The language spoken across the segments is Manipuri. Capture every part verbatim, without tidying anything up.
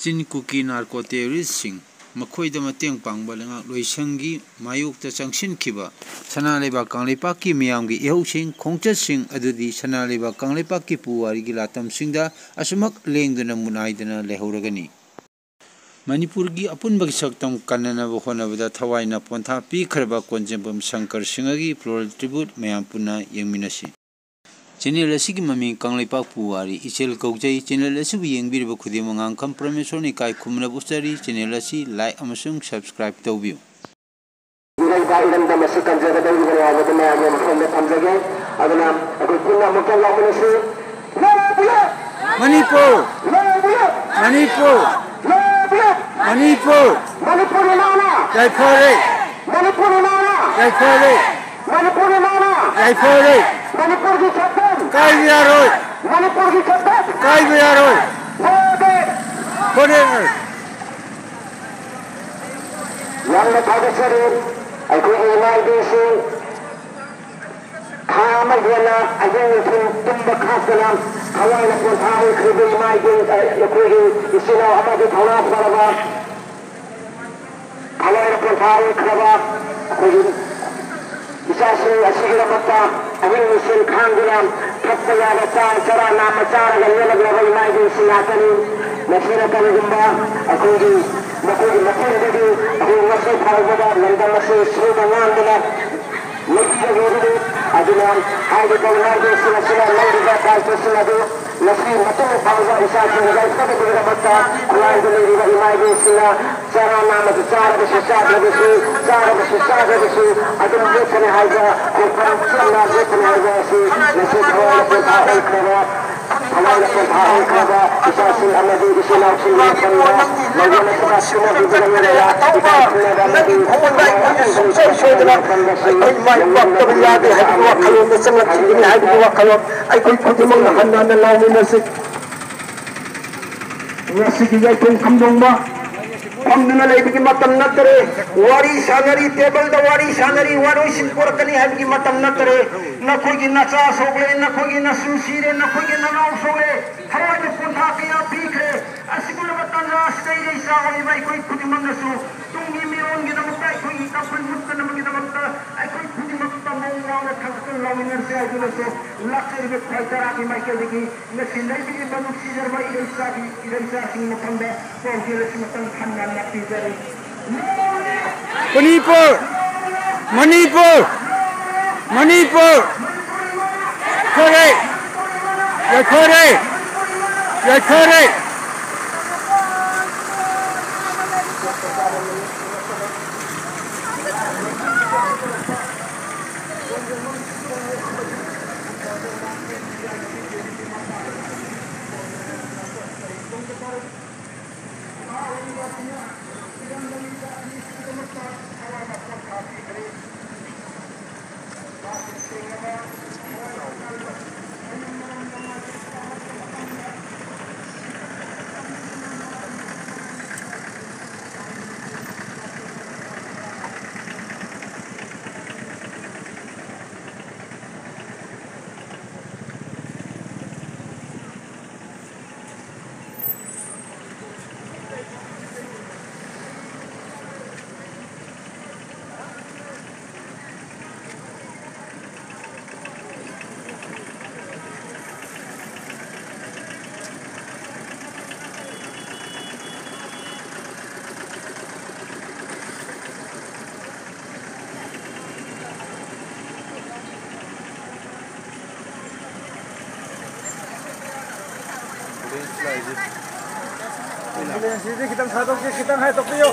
ꯆꯤꯟ ꯀꯨꯀꯤ ꯅꯥꯔꯀꯣ ꯇꯦꯔꯣꯔꯤꯁꯁꯤꯡ, ꯃꯈꯣꯏꯗ ꯃꯇꯦꯡ ꯄꯥꯡꯕ ꯂꯩꯉꯥꯛꯂꯣꯏꯁꯪꯒꯤ ꯃꯥꯌꯣꯛꯇ ꯆꯪꯁꯤꯟꯈꯤꯕ ꯁꯅꯥ ꯂꯩꯕꯥꯛ ꯀꯪꯂꯩꯄꯥꯛꯀꯤ ꯃꯤꯌꯥꯝꯒꯤ ꯏꯍꯧꯁꯤꯡ, ꯈꯣꯡꯆꯠꯁꯤꯡ ꯑꯗꯨꯗꯤ ꯁꯅꯥ ꯂꯩꯕꯥꯛ ꯀꯪꯂꯩꯄꯥꯛꯀꯤ ꯄꯨꯋꯥꯔꯤꯒꯤ ꯂꯥꯇꯝꯁꯤꯡꯗ ꯑꯁꯨꯃꯛ ꯂꯦꯡꯗꯨꯅ ꯃꯨꯠꯅꯥꯏꯗꯅ ꯂꯩꯍꯧꯔꯒꯅꯤ꯫ ꯃꯅꯤꯄꯨꯔꯒꯤ ꯑꯄꯨꯟꯕꯒꯤ ꯁꯛꯇꯝ ꯀꯟꯅꯅꯕ ꯍꯣꯠꯅꯕꯗ ꯊꯋꯥꯏꯅ ꯄꯣꯟꯊꯥ ꯄꯤꯈ꯭ꯔꯕ ꯀꯣꯟꯖꯦꯝꯕꯝ ꯁꯪꯀꯔ ꯁꯤꯡꯍꯒꯤ floral tribute ꯃꯌꯥꯝ ꯄꯨꯟꯅ ꯌꯦꯡꯃꯤꯟꯅꯁꯤ꯫ Channel ꯑꯁꯤꯒꯤ ꯃꯃꯤꯡ ꯀꯪꯂꯩꯄꯥꯛ ꯄꯨꯋꯥꯔꯤ ꯏꯆꯦꯜ ꯀꯧꯖꯩ꯫ Channel ꯑꯁꯤꯕꯨ ꯌꯦꯡꯕꯤꯔꯤꯕ ꯈꯨꯗꯤꯡꯃꯛ ꯉꯥꯡꯈꯝ ꯄ꯭ꯔꯃꯦꯁꯣꯔꯅ ꯏꯀꯥꯏ ꯈꯨꯝꯅꯕ ꯎꯠꯆꯔꯤ꯫ Channel ꯑꯁꯤ like ꯑꯃꯁꯨꯡ subscribe ꯇꯧꯕꯤꯌꯨ꯫ ꯏꯔꯩꯕꯥꯛ ꯏꯔꯝꯗꯝ ꯑꯁꯤ ꯀꯟꯖꯒꯗꯧꯔꯤꯕꯅꯤ ꯍꯥꯏꯕꯗꯨ ꯃꯌꯥꯝꯒꯤ ꯃꯐꯝꯗ ꯊꯝꯖꯒꯦ꯫ ꯑꯗꯨꯅ ꯑꯩꯈꯣꯏ ꯄꯨꯟꯅ ꯑꯃꯨꯛꯇ ꯂꯥꯎꯃꯤꯟꯅꯁꯤ꯫ ꯂꯣꯏ ꯄꯨꯂꯞ! ꯃꯅꯤꯄꯨꯔ! ꯂꯣꯏ ꯄꯨꯂꯞ! ꯃꯅꯤꯄꯨꯔ! ꯂꯣꯏ ꯄꯨꯂꯞ! ꯃꯅꯤꯄꯨꯔ! ꯃꯅꯤꯄꯨꯔ ꯏꯃꯥꯅ! ꯌꯥꯏꯐꯔꯦ! ꯃꯅꯤꯄꯨꯔ ꯏꯃꯥꯅ! ꯌꯥꯏꯐꯔꯦ! ꯃꯅꯤꯄꯨꯔ ꯏꯃꯥꯅ! ꯌꯥꯏꯐꯔꯦ! ꯃꯅꯤꯄꯨꯔꯒꯤ ꯁꯛꯇꯝ! ꯀꯥꯏꯕ ꯌꯥꯔꯣꯏ! ꯃꯅꯤꯄꯨꯔꯒꯤ ꯁꯛꯇꯝ! ꯀꯥꯏꯕ ꯌꯥꯔꯣꯏ! ꯐꯣꯔꯦꯚꯔ! ꯐꯣꯔꯦꯚꯔ! ꯌꯥꯝꯅ ꯊꯥꯒꯠꯆꯔꯤ ꯑꯩꯈꯣꯏꯒꯤ ꯏꯃꯥ ꯏꯕꯦꯟꯁꯤꯡ꯫ ꯊꯥ ꯑꯃ ꯍꯦꯟꯅ ꯑꯍꯤꯡ ꯅꯨꯡꯊꯤꯜ ꯇꯨꯝꯕ ꯈꯥꯛꯇꯅ ꯊꯋꯥꯏꯅ ꯄꯣꯟꯊꯥ ꯑꯣꯏꯈ꯭ꯔꯤꯕ ꯏꯃꯥ ꯏꯕꯦꯟ, ꯑ, ꯑꯩꯈꯣꯏꯒꯤ ꯏꯆꯤꯜ ꯏꯅꯥꯎ ꯑꯃꯗꯤ ꯊꯧꯅꯥ ꯐꯔꯕ, ꯊꯋꯥꯏꯅ ꯄꯣꯟꯊꯥ ꯑꯣꯏꯈ꯭ꯔꯕ ꯑꯩꯈꯣꯏꯒꯤ ꯏꯆꯥꯁꯤꯡ ꯑꯁꯤꯒꯤꯗꯃꯛꯇ ꯑꯍꯤꯡ ꯅꯨꯡꯊꯤꯜ ꯈꯥꯡꯗꯨꯅ ꯊꯛꯄ ꯌꯥꯕ ꯆꯥ ꯆꯔꯥ ꯅꯥꯝꯃ ꯆꯥꯔꯒ ꯂꯦꯜꯂꯛꯂꯕ ꯏꯃꯥ ꯏꯕꯦꯟꯁꯤꯡ ꯉꯥꯛꯇꯅꯤ꯫ ꯃꯁꯤꯅ ꯀꯔꯤꯒꯨꯝꯕ ꯑꯩꯈꯣꯏꯒꯤ ꯃꯈꯣꯏꯒꯤ ꯃꯇꯦꯡꯗꯒꯤ ꯑꯩꯈꯣꯏ ꯉꯁꯤ ꯐꯥꯎꯕꯗ ꯂꯝꯗꯝ ꯑꯁꯤ ꯁꯤꯡꯅ ꯉꯥꯡꯗꯅ ꯂꯩꯕꯤꯔꯕꯗꯤ, ꯑꯗꯨꯅ ꯍꯥꯏꯔꯤꯕ ꯏꯃꯥꯏꯕꯤꯁꯤꯡ ꯑꯁꯤꯅ ꯂꯧꯔꯤꯕ ꯗꯥꯏꯇ꯭ꯋꯁꯤꯡ ꯑꯗꯨ ꯉꯁꯤ ꯃꯇꯨꯡ ꯐꯥꯎꯕ ꯏꯆꯥꯁꯤꯡ ꯌꯥꯏꯐꯅꯕꯒꯤꯗꯃꯛꯇ ꯈꯨꯟꯅꯥꯏꯗ ꯂꯩꯔꯤꯕ ꯏꯃꯥꯏꯕꯤꯁꯤꯡꯅ ꯆꯔꯥ ꯅꯥꯝꯃꯁꯨ ꯆꯥꯔꯕꯁꯨ ꯆꯥꯗ꯭ꯔꯕꯁꯨ, ꯆꯥꯔꯕꯁꯨ ꯆꯥꯗ꯭ꯔꯕꯁꯨ ꯑꯗꯨꯝ ꯂꯦꯞꯀꯅꯤ ꯍꯥꯏꯕ, ꯈꯣꯡꯐꯝ ꯆꯦꯠꯅ ꯂꯦꯞꯀꯅꯤ ꯍꯥꯏꯕ ꯑꯁꯤ ꯉꯁꯤ ꯊꯋꯥꯏꯅ ꯄꯣꯟꯊꯥ ꯑꯣꯏꯈ꯭ꯔꯕ, ꯊꯋꯥꯏꯅ ꯄꯣꯟꯊꯥ ꯑꯣꯏꯈ꯭ꯔꯕ ꯏꯆꯥꯁꯤꯡ ꯑꯃꯗꯤ ꯏꯆꯤꯜ ꯏꯅꯥꯎꯁꯤꯡꯒꯤ ꯃꯐꯝꯗ ꯃꯥꯡꯒꯣꯟ ꯑꯁꯤꯗ ꯁꯤꯟꯅꯕꯤꯗꯨꯅ ꯂꯩꯔꯕ ꯏꯆꯥꯁꯤꯡ ꯑꯃꯗꯤ ꯁꯨꯡꯁꯣꯏ ꯁꯣꯏꯗꯅ ꯑꯩꯈꯣꯏ ꯃꯥꯏ ꯄꯥꯛꯇꯕ ꯌꯥꯗꯦ ꯍꯥꯏꯕꯒꯤ ꯋꯥꯈꯜꯂꯣꯟꯗ ꯆꯪꯂꯛꯈꯤꯒꯅꯤ ꯍꯥꯏꯕꯒꯤ ꯋꯥꯈꯜꯂꯣꯟ ꯑꯩꯈꯣꯏ ꯈꯨꯗꯤꯡꯃꯛꯅ ꯍꯟꯅ ꯍꯟꯅ ꯂꯥꯎꯃꯤꯟꯅꯁꯤ꯫ ꯉꯁꯤꯒꯤ ꯌꯥꯏꯐꯝ ꯈꯝꯗꯣꯡꯕ ꯐꯝꯗꯨꯅ ꯂꯩꯕꯒꯤ ꯃꯇꯝ ꯅꯠꯇꯔꯦ꯫ ꯋꯥꯔꯤ ꯁꯥꯟꯅꯔꯤ, ꯇꯦꯕꯜꯗ ꯋꯥꯔꯤ ꯁꯥꯟꯅꯔꯤ, ꯋꯥꯔꯣꯏꯁꯤꯟ ꯄꯨꯔꯛꯀꯅꯤ ꯍꯥꯏꯕꯒꯤ ꯃꯇꯝ ꯅꯠꯇꯔꯦ꯫ ꯅꯈꯣꯏꯒꯤ ꯅꯆꯥ ꯁꯣꯛꯂꯦ, ꯅꯈꯣꯏꯒꯤ ꯅꯁꯨ ꯁꯤꯔꯦ, ꯅꯈꯣꯏꯒꯤ ꯅꯅꯥꯎ ꯁꯣꯛꯂꯦ, ꯊꯋꯥꯏꯗ ꯄꯣꯟꯊꯥ ꯀꯌꯥ ꯄꯤꯈ꯭ꯔꯦ꯫ ꯑꯁꯤꯒꯨꯝꯂꯕ ꯇꯥꯟꯖꯥ ꯏꯆꯥ ꯑꯣꯏꯔꯤꯕ ꯑꯩꯈꯣꯏ ꯈꯨꯗꯤꯡꯃꯛꯅꯁꯨ ꯇꯨꯡꯒꯤ ꯃꯤꯔꯣꯟꯒꯤꯗꯃꯛꯇ, ꯑꯩꯈꯣꯏꯒꯤ ꯏꯀꯥꯏ ꯈꯨꯝꯅꯕꯒꯤꯗꯃꯛꯇ ꯑꯩꯈꯣꯏ ꯈꯨꯗꯤꯡꯃꯛ ꯇꯝꯕ ꯋꯥꯡꯅ ꯊꯥꯛꯇ ꯂꯥꯎꯃꯤꯟꯅꯁꯤ ꯍꯥꯏꯗꯨꯅꯁꯨ ꯂꯥꯛꯆꯔꯤꯕ ꯈ꯭ꯋꯥꯏ ꯇꯔꯥꯒꯤ ꯃꯥꯏꯀꯩꯗꯒꯤ ꯉꯁꯤ ꯂꯩꯕꯤꯔꯤꯕ ꯅꯨꯡꯁꯤꯖꯔꯕ ꯏꯔꯩꯆꯥꯒꯤ, ꯏꯔꯩꯆꯥꯁꯤꯡ ꯃꯐꯝꯗ ꯄꯥꯎꯖꯦꯜ ꯑꯁꯤ ꯃꯇꯝ ꯍꯟꯅ ꯂꯥꯛꯄꯤꯖꯔꯤ꯫ ꯃꯅꯤꯄꯨꯔ! ꯃꯅꯤꯄꯨꯔ! ꯃꯅꯤꯄꯨꯔ! ꯌꯩꯈꯣꯔꯦ! ꯌꯩꯈꯣꯔꯦ! ꯌꯩꯈꯣꯔꯦ! ꯑꯦꯝꯕꯨꯂꯦꯟꯁꯁꯤꯗꯤ ꯈꯤꯇꯪ ꯊꯥꯗꯣꯛꯀꯦ, ꯈꯤꯇꯪ ꯍꯥꯏꯗꯣꯛꯄꯤꯌꯨ꯫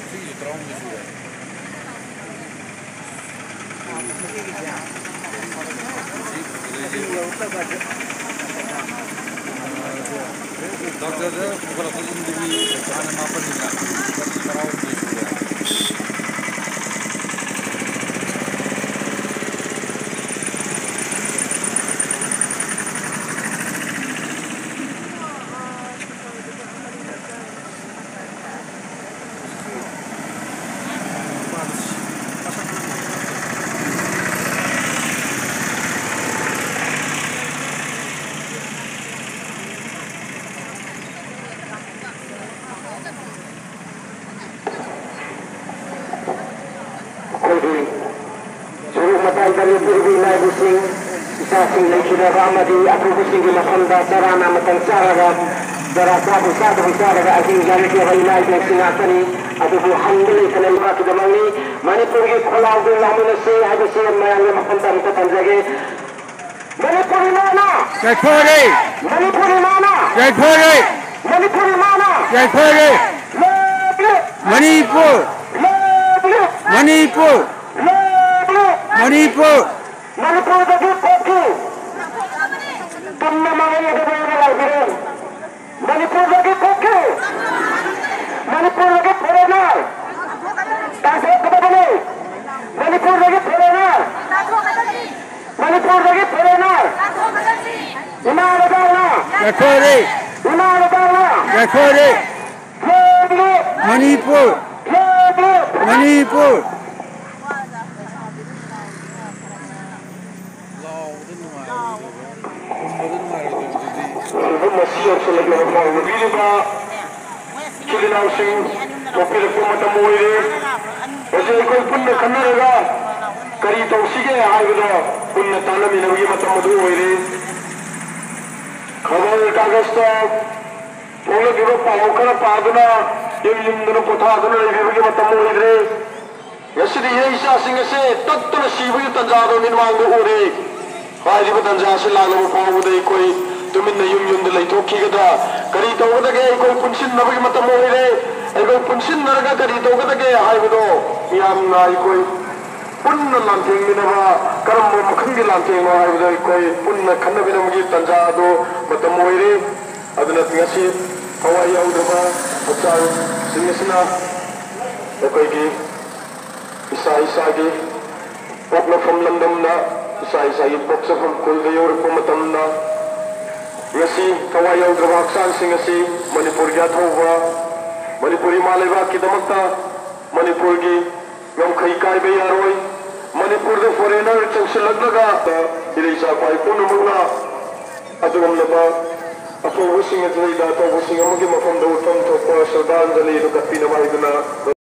ꯁꯤꯒꯤꯁꯨ ꯇꯔꯥꯍꯨꯝꯗꯣꯏ ꯁꯨꯔꯦ꯫ ꯗꯥꯛꯇꯔꯗ ꯄꯨꯈꯠꯂꯛꯄ ꯌꯨꯝꯗꯒꯤ ꯍꯥꯟꯅ ꯃꯥꯄꯟꯅꯤꯅ ꯇꯔꯥꯍꯨꯝꯗꯣꯏ ꯁꯨꯔꯦ꯫ ꯑꯩꯈꯣꯏꯒꯤ ꯁꯣꯔꯣꯛ ꯃꯇꯥꯏꯗ ꯂꯦꯞꯄꯤꯔꯤꯕ ꯏꯃꯥ ꯏꯕꯦꯜꯁꯤꯡ, ꯏꯆꯥꯁꯤꯡ ꯂꯩꯈꯤꯗꯕ ꯑꯃꯗꯤ ꯑꯄꯨꯕꯁꯤꯡꯒꯤ ꯃꯐꯝꯗ ꯆꯔꯥ ꯅꯥꯃꯇꯪ ꯆꯥꯔꯒ, ꯆꯔꯥ ꯆꯥꯕꯨ ꯆꯥꯗꯕꯨ ꯆꯥꯔꯒ ꯑꯍꯤꯡ ꯌꯥꯟꯈꯤꯕ ꯏꯃꯥ ꯏꯕꯦꯜꯁꯤꯡ ꯉꯥꯛꯇꯅꯤ꯫ ꯑꯗꯨꯕꯨ ꯍꯟꯕ ꯂꯩꯇꯅ ꯂꯩꯕꯥꯛꯀꯤꯗꯃꯛꯅꯤ꯫ ꯃꯅꯤꯄꯨꯔꯒꯤ ꯈꯣꯜꯂꯥꯎꯗꯨ ꯂꯥꯎꯃꯤꯟꯅꯁꯤ ꯍꯥꯏꯕꯁꯤ ꯃꯌꯥꯝꯒꯤ ꯃꯐꯝꯗ ꯑꯃꯨꯛꯇ ꯊꯝꯖꯒꯦ꯫ ꯃꯅꯤꯄꯨꯔ ꯏꯃꯥꯅ! ꯌꯥꯏꯐꯔꯦ! ꯃꯅꯤꯄꯨꯔ ꯏꯃꯥꯅ! ꯌꯥꯏꯐꯔꯦ! ꯃꯅꯤꯄꯨꯔ ꯏꯃꯥꯅ! ꯌꯥꯏꯐꯔꯦ! ꯂꯦꯞꯂꯦ! ꯃꯅꯤꯄꯨꯔ! ꯂꯦꯞꯂꯦ! ꯃꯅꯤꯄꯨꯔ! ꯂꯦꯞꯂꯦ! ꯃꯅꯤꯄꯨꯔ! ꯃꯅꯤꯄꯨꯔꯗꯒꯤ ꯀꯣꯛꯀꯤ ꯇꯨꯝꯅ ꯃꯥꯡꯍꯟꯒꯗꯕ ꯑꯃ ꯂꯥꯛꯄꯤꯔꯦ꯫ ꯃꯅꯤꯄꯨꯔꯗꯒꯤ ꯀꯣꯛꯀꯤ, ꯃꯅꯤꯄꯨꯔꯗꯒꯤ ꯐꯣꯔꯦꯅꯔ ꯇꯥꯟꯊꯣꯛꯀꯗꯕꯅꯤ꯫ ꯃꯅꯤꯄꯨꯔꯗꯒꯤ ꯐꯣꯔꯦꯅꯔ, ꯃꯅꯤꯄꯨꯔꯗꯒꯤ ꯐꯣꯔꯦꯅꯔ ꯏꯃꯥ ꯂꯩꯕꯥꯛꯅ, ꯌꯥꯏꯐꯔꯦ꯫ ꯏꯃꯥ ꯂꯩꯕꯥꯛꯅ ꯌꯥꯏꯐꯔꯦ꯫ ꯂꯦꯞꯂꯦ꯫ ꯃꯅꯤꯄꯨꯔ! ꯂꯦꯞꯂꯦ꯫ ꯃꯅꯤꯄꯨꯔ! ꯂꯥꯎꯕꯗ ꯅꯨꯡꯉꯥꯏꯔꯣꯏꯗꯕ, ꯍꯨꯝꯕꯗ ꯅꯨꯡꯉꯥꯏꯔꯣꯏꯗꯕꯗꯨꯗꯤ꯫ ꯐꯤꯕꯝ ꯑꯁꯤ ꯌꯧꯁꯤꯜꯂꯛꯂꯕ ꯐꯥꯎꯕ ꯄꯤꯔꯤꯕ ꯏꯆꯤꯜ ꯏꯅꯥꯎꯁꯤꯡ ꯄꯣꯛꯄꯤꯔꯛꯄ ꯃꯇꯝ ꯑꯣꯏꯔꯦ꯫ ꯃꯁꯤ ꯑꯩꯈꯣꯏ ꯄꯨꯟꯅ ꯈꯟꯅꯔꯒ ꯀꯔꯤ ꯇꯧꯁꯤꯒꯦ ꯍꯥꯏꯕꯗꯣ ꯄꯨꯟꯅ ꯇꯥꯟꯅꯃꯤꯟꯅꯕꯒꯤ ꯃꯇꯝ ꯑꯗꯨ ꯑꯣꯏꯔꯦ꯫ ꯈꯕꯔ ꯀꯥꯒꯖꯇ ꯐꯣꯡꯂꯛꯂꯤꯕ ꯄꯥꯎ ꯈꯔ ꯄꯥꯗꯨꯅ ꯌꯨꯝ ꯌꯨꯝꯗꯅ ꯄꯣꯊꯥꯗꯨꯅ ꯂꯩꯕꯤꯕꯒꯤ ꯃꯇꯝ ꯑꯣꯏꯗ꯭ꯔꯦ꯫ ꯉꯁꯤꯗꯤ ꯏꯔꯩ ꯏꯆꯥꯁꯤꯡ ꯑꯁꯦ ꯇꯠꯇꯨꯅ ꯁꯤꯕꯒꯤ ꯇꯟꯖꯥꯗꯣ ꯃꯤꯠꯃꯥꯡꯗ ꯎꯔꯦ꯫ ꯍꯥꯏꯔꯤꯕ ꯇꯥꯟꯖꯥ ꯑꯁꯤ ꯂꯥꯛꯂꯕ ꯐꯥꯎꯕꯗ ꯑꯩꯈꯣꯏ ꯇꯨꯃꯤꯟꯅ ꯌꯨꯝ ꯌꯨꯝꯗ ꯂꯩꯊꯣꯛꯈꯤꯒꯗ꯭ꯔꯥ? ꯀꯔꯤ ꯇꯧꯒꯗꯒꯦ? ꯑꯩꯈꯣꯏ ꯄꯨꯟꯁꯤꯟꯅꯕꯒꯤ ꯃꯇꯝ ꯑꯣꯏꯔꯦ꯫ ꯑꯩꯈꯣꯏ ꯄꯨꯟꯁꯤꯟꯅꯔꯒ ꯀꯔꯤ ꯇꯧꯒꯗꯒꯦ ꯍꯥꯏꯕꯗꯣ ꯃꯤꯌꯥꯝꯅ ꯑꯩꯈꯣꯏ ꯄꯨꯟꯅ ꯂꯥꯟꯊꯦꯡꯃꯤꯟꯅꯕ, ꯀꯔꯝꯕ ꯃꯈꯜꯒꯤ ꯂꯥꯟꯊꯦꯡꯅꯣ ꯍꯥꯏꯕꯗꯣ ꯑꯩꯈꯣꯏ ꯄꯨꯟꯅ ꯈꯟꯅꯃꯤꯟꯅꯕꯒꯤ ꯇꯥꯟꯖꯥ ꯑꯗꯨ ꯃꯇꯝ ꯑꯣꯏꯔꯦ꯫ ꯑꯗꯨꯅ ꯉꯁꯤ ꯊꯋꯥꯏ ꯌꯥꯎꯗ꯭ꯔꯕ ꯍꯛꯆꯥꯡꯁꯤꯡ ꯑꯁꯤꯅ ꯑꯩꯈꯣꯏꯒꯤ ꯏꯁꯥ ꯏꯁꯥꯒꯤ ꯄꯣꯛꯅꯐꯝ ꯂꯝꯗꯝꯗ, ꯏꯁꯥ ꯏꯁꯥꯒꯤ ꯄꯣꯛꯆꯐꯝ ꯈꯨꯜꯗ ꯌꯧꯔꯛꯄ ꯃꯇꯝꯗ, ꯉꯁꯤ ꯊꯋꯥꯏ ꯌꯥꯎꯗ꯭ꯔꯕ ꯍꯛꯆꯥꯡꯁꯤꯡ ꯑꯁꯤ ꯃꯅꯤꯄꯨꯔꯒꯤ ꯑꯊꯧꯕ, ꯃꯅꯤꯄꯨꯔ ꯏꯃꯥ ꯂꯩꯕꯥꯛꯀꯤꯗꯃꯛꯇ, ꯃꯅꯤꯄꯨꯔꯒꯤ ꯉꯝꯈꯩ ꯀꯥꯏꯕ ꯌꯥꯔꯣꯏ꯫ ꯃꯅꯤꯄꯨꯔꯗ foreigner ꯆꯪꯁꯤꯜꯂꯛꯂꯒ ꯏꯔꯩꯆꯥ ꯏꯐꯥꯏ ꯄꯨꯝꯅꯃꯛꯅ ꯑꯗꯨꯒꯨꯝꯂꯕ ꯑꯊꯧꯕꯁꯤꯡ ꯑꯗꯨꯗꯩꯗ ꯑꯊꯧꯕꯁꯤꯡ ꯑꯃꯒꯤ ꯃꯐꯝꯗ ꯎꯠꯐꯝ ꯊꯣꯛꯄ ꯁ꯭ꯔꯗꯥꯟꯖꯂꯤ ꯑꯗꯨ ꯀꯠꯄꯤꯅꯕ ꯍꯥꯏꯗꯨꯅ